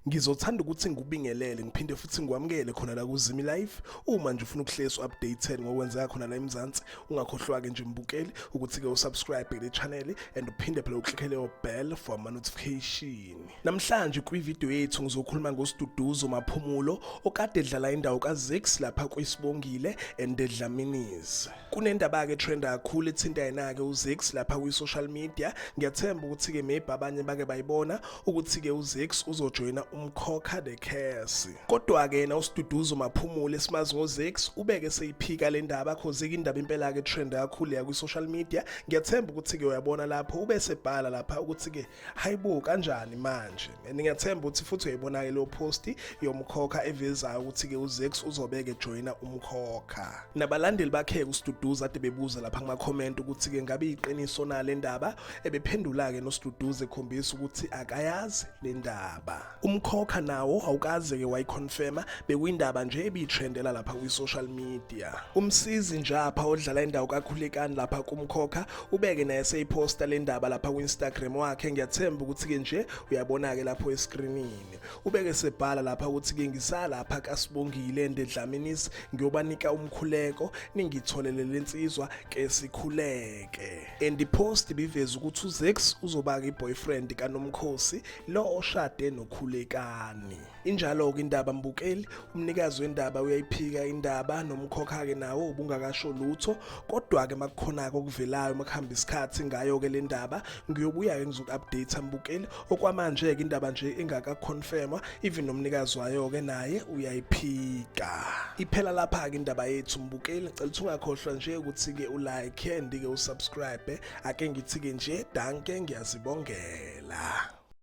Ngizothanda ukuthi ngikubingelele ngiphinde futhi ngikwamukele khona la kuZimi Live. Uma nje ufuna ukuhlezi updated ngokwenzeka khona la eMzansi, ungakhohlwa ke nje mbukeli ukuthi ke usubscribe le channel and uphinde phela uklikke leyo bell for ama notification. Namhlanje kwivideo yethu ngizokhuluma ngoSiduduzo Maphumulo okade edlala indawo kaZix lapha kwiSibongile and the Dlaminis. Kunendaba-ke trenda kakhulu ethinta yena-ke uZix lapha kwi-social media. Ngiyathemba ukuthi-ke maybe abanye bake bayibona ukuthi-ke uZix uzojoyina uMkhokha The Curse. Kodwa-ke yena uSiduduzo Maphumulo esimazi ngoZix ubeke seyiphika le ndaba cause indaba impela-ke trenda kakhulu ya kwi-social media. Ngiyathemba ukuthi-ke uyabona lapho ubesebhala lapha ukuthi-ke hayibo kanjani manje, and ngiyathemba ukuthi futhi uyayibona-ke leyo post yomkhokha evezayo ukuthi-ke uZix uzobeke joyina umkhokha. Nabalandeli bakhe uSiduduzo ade bebuza lapha kuma-comment ukuthi-ke ngabe iqiniso na le ndaba, ebephendula-ke noSiduduzo ekhombisa ukuthi akayazi le ndaba. Umkhokha nawo awukaze-ke wayiconfirma, bekuyindaba nje ebiyitrendela lapha kwi-social media. Umsizi Njapha odlala indawo kaKhulekani lapha kumkhokha ubeke naye seyiphosta le ndaba lapha ku-Instagram wakhe. Ngiyathemba ukuthi-ke nje uyabona-ke lapho eskrinini. Ubeke sebhala lapha ukuthi-ke ngisalapha kaSibongile and Dlaminis ngiyobanika umkhuleko ningitholele lensizwa ke sikhuleke. And ipost ibiveza ukuthi uZex uzoba-ke i-boyfriend kaNomkhosi lo oshade noKhulekani. Injalo-ke indaba mbukeli, umnikazi wendaba uyayiphika indaba nomkhokha-ke nawo ubungakasho lutho, kodwa-ke makukhona-ke okuvelayo makuhamba isikhathi ngayo-ke le ndaba ngiyobuya-ke ngizoku-update mbukeli. Okwamanje-ke indaba nje ingakaconfirmwa, even nomnikazi wayo-ke naye uyayiphika. Iphela lapha-ke indaba yethu mbukeli, ngicela ukuthi ungakhohlwa nje ukuthi-ke ulike and-ke usubscribe. Ake ngithi-ke nje danke, ngiyazibongela.